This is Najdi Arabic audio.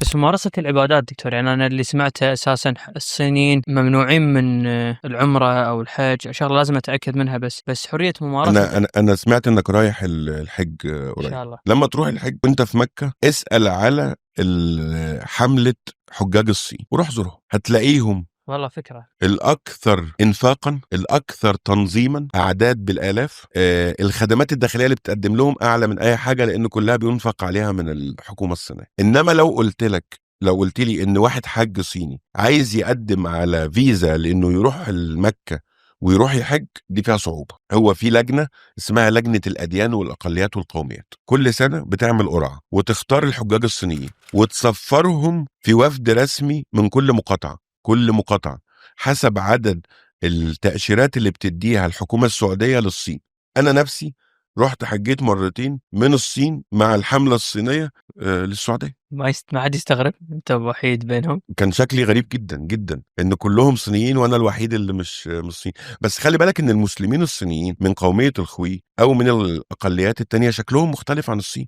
بس ممارسة العبادات دكتور، يعني أنا اللي سمعته أساسا الصينيين ممنوعين من العمرة أو الحج، شغلة لازم أتأكد منها، بس حرية ممارسة. أنا سمعت إنك رايح الحج إن قريب. شاء الله. لما تروح الحج وأنت في مكة اسأل على حملة حجاج الصين وروح زورهم، هتلاقيهم والله فكرة. الأكثر إنفاقا، الأكثر تنظيما، أعداد بالآلاف، الخدمات الداخلية اللي بتقدم لهم أعلى من أي حاجة، لأن كلها بينفق عليها من الحكومة الصينية. إنما لو قلت لي إن واحد حاج صيني عايز يقدم على فيزا لأنه يروح المكة ويروح يحج، دي فيها صعوبة. هو في لجنة اسمها لجنة الأديان والأقليات والقوميات، كل سنة بتعمل قرعة وتختار الحجاج الصينيين وتسفرهم في وفد رسمي من كل مقاطعة، كل مقاطعة حسب عدد التأشيرات اللي بتديها الحكومة السعودية للصين. أنا نفسي رحت حجيت مرتين من الصين مع الحملة الصينية للسعودية. ما حد يستغرب أنت وحيد بينهم؟ كان شكلي غريب جدا جدا إن كلهم صينيين وأنا الوحيد اللي مش صيني. بس خلي بالك إن المسلمين الصينيين من قومية الخوي أو من الأقليات التانية شكلهم مختلف عن الصين.